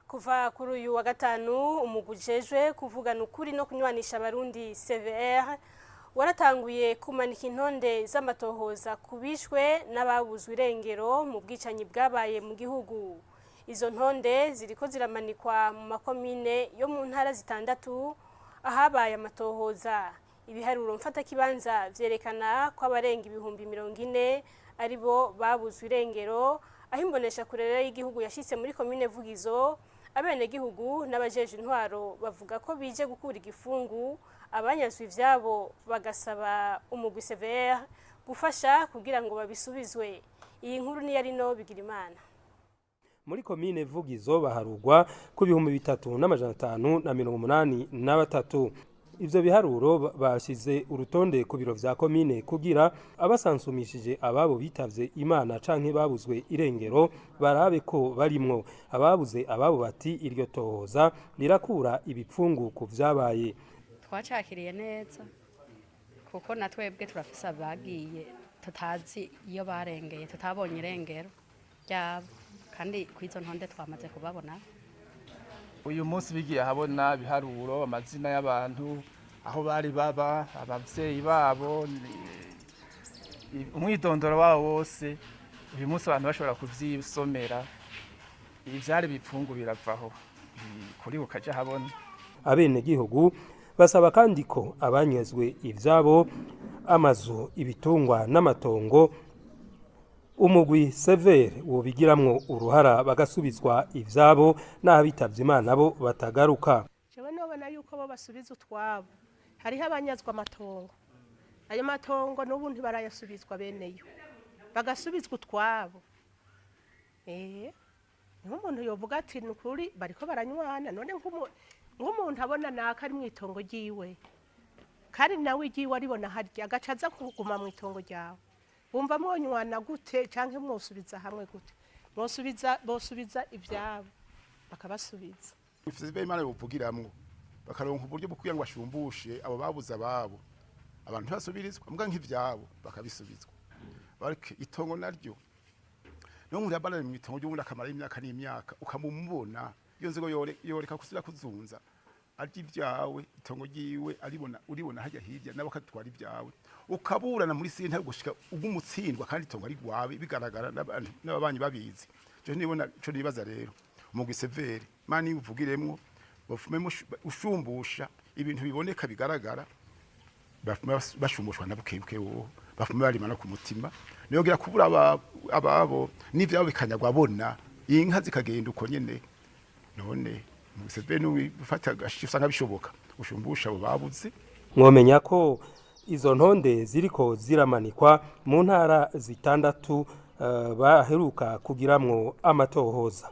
Kuva kuri uyu wa gatanu, umugwi ujejwe kuvugana ukuri no kunywanisha Abarundi, CVR, waratanguye kumanika intonde z'amatohoza ku bishwe n'ababuzwe irengero mu bwicanyi bwabaye mu gihugu. Izo ntonde ziriko ziramanikwa mu makomine yo mu ntara zitandatu ahabaye amatohoza. Ibiharuro mfatakibanza vyerekana ko abarenga 40.000 aribo babuzwe irengero. Aho imboneshakure y'igihugu yashitse muri komine Vugizo, abenegihugu n'abajeje intwaro bavuga ko bije gukura igifungu abanyazwe ivyabo, bagasaba umugwi CVR gufasha kugira ngo babisubizwe. Iyi nkuru ni yarino Bigirimana. Muri komine Vugizo baharugwa ku 3583. Ivyo biharuro bashize urutonde ku biro vya komine kugira abasansumishije ababo bitavye Imana canke babuzwe irengero barabe ko barimwo. Ababuze ababo bati iryo tohoza rirakura ibipfungu ku vyabaye. Twacakiriye neza, kuko na twebwe turafise abagiye tutazi iyo barengeye, tutabonye irengero ryabo, kandi kw'izo ntonde twamaze kubabona. Uyu munsi bigiye ahabona ibiharuro, amazina y'abantu, aho bari baba, abavyeyi babo, umwidondoro wabo wose. Uyu munsi abantu bashobora kuvyisomera. Ivyari bipfungu biravaho, kuri bukaja habona. Abenegihugu basaba kandi ko abanyazwe ivyabo, amazu, ibitungwa n'amatongo, umugwi CVR wobigiramwo uruhara bagasubizwa ivyabo, n'abitavye Imana bo batagaruka. Jewe nobona yuko bo basubiza utwabo. Hariho abanyazwa amatongo, ayo matongo n'ubu ntibarayasubizwa beneyo, bagasubizwa utwabo. Niho umuntu yovuga ati ni ukuri bariko baranywana. None nk'umuntu abona naka ari mw'itongo ryiwe, kandi nawe iryiwe aribona harya, agaca aza kuguma mw'itongo ryawe, wumva mwonywana gute canke mwosubiza hamwe gute? Mwosubiza, bosubiza ivyabo, bakabasubiza. Ivyo Imana yovugiramwo, bakaronka uburyo bwo kugira ngo bashumbushe abo babuze ababo. Abantu ntibasubirizwa mbwa nk'ivyabo bakabisubizwa. Bareke itongo naryo. Niyo umuntu yabarara mu itongo ry'uwundi akamara imyaka n'imyaka, ukamumubona, iyo nzego yoreka kusubira kuzunza arya ibyawe. Itongo ryiwe aribona, uribona hajya hirya, nawe akatwara ibyawe, ukaburana muri sentare gushika ubwo umutsindwa, kandi itongo ari rwawe, bigaragara n'ababanyi babizi. Je nibona ico nibaza rero, umugwi CVR mani uvugiremwo, bafume ushumbusha ibintu biboneka bigaragara, bafume bashumbushwa na bukebuke, wowe bafume barima no ku mutima, niyongera kubura ababo n'ivyabo bikanyagwa, abona inka zikagenda uko nyene. None umugwi CVR n'ufata usanga bishoboka ushumbusha abo babuze. Mwomenya ko izo ntonde ziriko ziramanikwa mu ntara zitandatu baheruka kugiramwo amatohoza.